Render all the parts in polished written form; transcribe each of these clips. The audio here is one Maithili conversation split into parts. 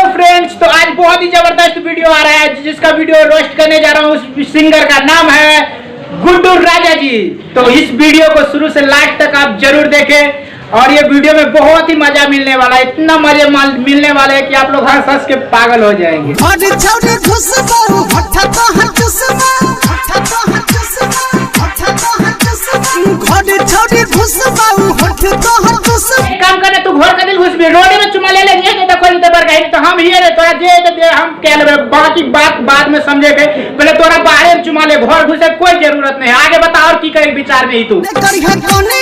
फ्रेंड्स, तो आज बहुत ही जबरदस्त वीडियो आ रहा है, जिसका वीडियो रोस्ट करने जा रहा हूँ उस सिंगर का नाम है गुड्डू राजा जी। तो इस वीडियो को शुरू से लास्ट तक आप जरूर देखें और ये वीडियो में बहुत ही मजा मिलने वाला है। इतना मजे मिलने वाले है कि आप लोग हंस हंस के पागल हो जाएंगे। घर छोड़ घुसबो हठ तो हटसबो हठ तो हटसबो हठ तो हटसबो घर छोड़ घुसबो हठ तो हटसबो। एक काम करना, तू घर का दिल घुस भी रोडे में चुमा ले ले, ये तो कोई तो बर गई तो हम ही रे तोरा जे दे हम कह लेबे, बाकी बात बाद में समझे के। पहले तोरा बाहरे में चुमा ले, घर घुसे कोई जरूरत नहीं। आगे बता और की करे विचार में ही तू करिहा कोने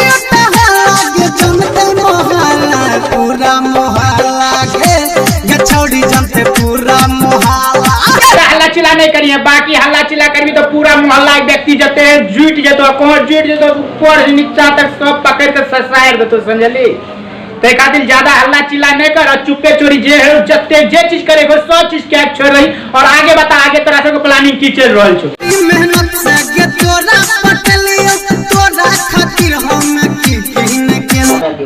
आगे जमते मोहल्ला पूरा मोहल्ला के ये छोड़ी जमते पूरा मोहल्ला। हल्ला चिल्ला नहीं करिए, बाकी हल्ला चिल्ला करबी तो पूरा मोहल्ला के व्यक्ति जते हैं जुट जतो, कौन जुट जतो ऊपर से नीचा तक सब पकड़ के ससार देतो, समझली? तो खातिर ज्यादा हल्ला चिल्ला नहीं कर और चुप्पे चोरी जे है जते जे चीज करे सब चीज के छोड़ रही। और आगे बता, आगे तोरा सबके प्लानिंग की चल रहल छो? मेहनत से के तोरा पटलियो तोरा खातिर हम की किन के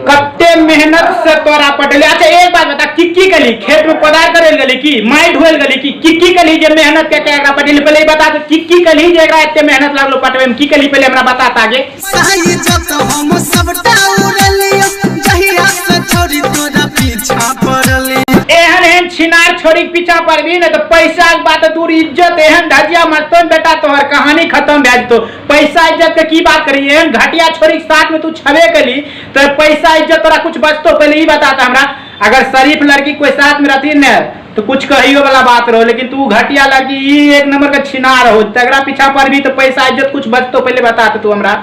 कते मेहनत से तोरा पटलियो। अच्छा एक बात बता, की की कली खेत में कोदार करे गली की माई ढोल गली की की की कली जे मेहनत के के एकरा पटली? पहले ई बता दे, की की कली जे एकरा एते मेहनत लागलो पटवे में, की कली पहले हमरा बता आगे। सही जत हम सबटा उड़लियो जहिया से छोड़ी तोरा पीछा पड़ली। एहन एहन छिनार छोड़ी पीछा पड़बी ने तो पैसा के बात दूर इज्जत एहन धजिया मरतो बेटा, तोहर कहानी खत्म भए जेतो। पैसा इज्जत के की बात करी, एहन घटिया छोड़ी के साथ में तू छबे कली तो पैसा इज्जत तोरा कुछ बचतो? पहले ई बता हमरा, अगर शरीफ लड़की कोई साथ में रहती ने तो कुछ कहियो वाला बात रहो, लेकिन तू घटिया लड़की ई एक नंबर के छिनार हो, तगड़ा पीछा पड़बी तो पैसा इज्जत कुछ बचतो? पहले बता तू हमरा।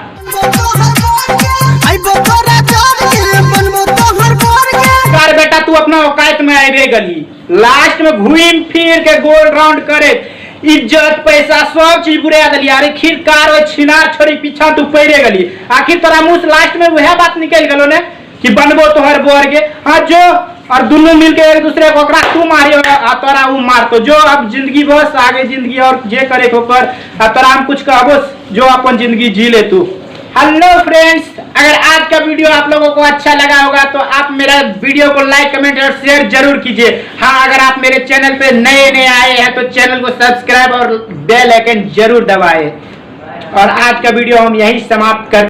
कर बेटा तू अपना औकात में आबे गली, लास्ट में घूम फिर के गोल राउंड करे इज्जत पैसा सब चीज बुरा दिली। अरे खीर कार और छिनार छोड़ी पीछा तू पैरे गली, आखिर तोरा मुंह से लास्ट में वह बात निकल गलो ने कि बनबो तोहर बोर के। हाँ जो और दोनों मिलके एक दूसरे को ओकरा तू मारी आ तोरा ऊ मारतो, जो अब जिंदगी बस आगे जिंदगी और जे करे को कर, आ तोरा हम कुछ कहबो जो अपन जिंदगी जी ले तू। हेलो फ्रेंड्स, अगर आज का वीडियो आप लोगों को अच्छा लगा होगा तो आप मेरा वीडियो को लाइक कमेंट और शेयर जरूर कीजिए। हाँ, अगर आप मेरे चैनल पे नए नए आए हैं तो चैनल को सब्सक्राइब और बेल आइकन जरूर दबाएं। और आज का वीडियो हम यहीं समाप्त कर